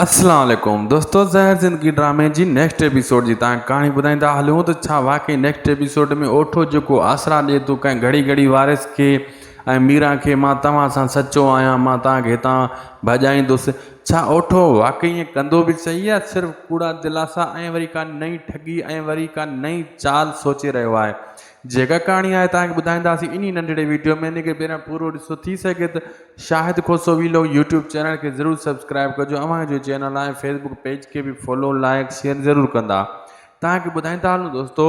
السلام عليڪم دوستو زهر زندگي ڊرامي جي نيڪسٽ ايپيسوڊ جي تان ڪهاڻي ٻڌائيندا هلون ته ڇا واقعي نيڪسٽ ايپيسوڊ ۾ اوٺو جيڪو آسرا ڏي ٿو ڪنهن گهڙي گهڙي وارث کي ۽ ميران کي مان توهان سان سچو آهيان مان توهان کي هتان ڀڄائيندس ڇا اوٺو واقعي ائين ڪندو به صحيح يا صرف ڪوڙا دلاسا ۽ وري ڪا نئين ٺڳي ۽ وري ڪا نئين چال سوچي رهيو آهي جيڪا ڪهاڻي آهي توهان کي ٻڌائينداسين انهي ننڍڙي ويڊيو ۾ ان کي پهريان پورو ڏسو ٿي سگهي ته Shahid Khoso vlog YouTube channel کي ضرور سبسڪرائب ڪجو اوهان جو چينل آهي فيسبوڪ پيج کي به فالو لائڪ شيئر ضرور ڪندا توهان کي ٻڌائيندا هلون دوستو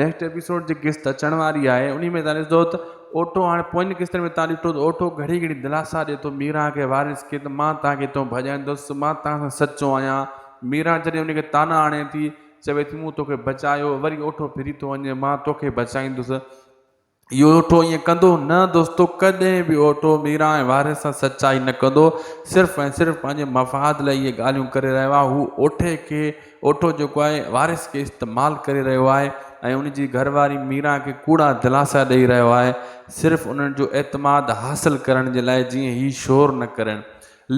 نيڪسٽ ايپيسوڊ جي قسط اچڻ واري آهي انهي ۾ توهان ڏسندو ته اوٽو هاڻي پوئين قسطن ۾ توهان ڏٺو ته اوٽو گهڙي گهڙي دلاسا ڏي ٿو ميران کي وارث کي ته مان توهان کي هتو ڀڄائيندس مان توهان سان سچو آهيان ميران جڏهن ان کي طعنا آڻي ٿي چوي ٿي مون توکي بچايو وري اوٺو ڦري ٿو وڃي مان توکي بچائيندس اهو اوٺو ائين ڪندو؟ نه دوستو ڪڏهن به اوٺو ميران ۽ وارث سان سچائي نه ڪندو صرف ۽ صرف پنهنجي مفاد لاء اهي ڳالهيون ڪري رهيو آهي هو اوٺي کي اوٺو جيڪو آهي وارث کي استعمال ڪري رهيو آهي ۽ ان جي گهر واري ميران کي ڪوڙا دلاسا ڏئي رهيو آهي صرف انهن جو اعتماد حاصل ڪرڻ جي لاء جيئن هي شور نه ڪرن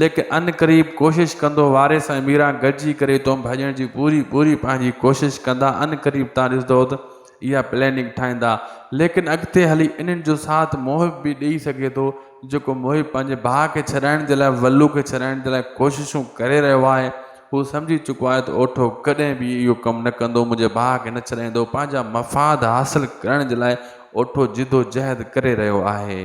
ليڪن عنقريب ڪوشش ڪندو وارث ۽ ميران گڏجي ڪري تون ڀڄڻ جي پوري پوري پنهنجي ڪوشش ڪندا عنقريب تان ڏسندو ته اها پلاننگ ٺاهيندا ليڪن اڳتي هلي انهن جو ساٿ محب به ڏئي سگهي ٿو جيڪو محب پنهنجي ڀاء کي ڇڏائڻ جي لاء ولو کي ڇڏائڻ جي لاء ڪوششون ڪري رهيو آهي هو سمجهي چڪو آهي ته اوٺو ڪڏهن به اهو ڪم نه ڪندو منهنجي ڀاء کي نه ڇڏائيندو پنهنجا مفاد حاصل ڪرڻ جي لاء اوٺو جدوجهد ڪري رهيو آهي.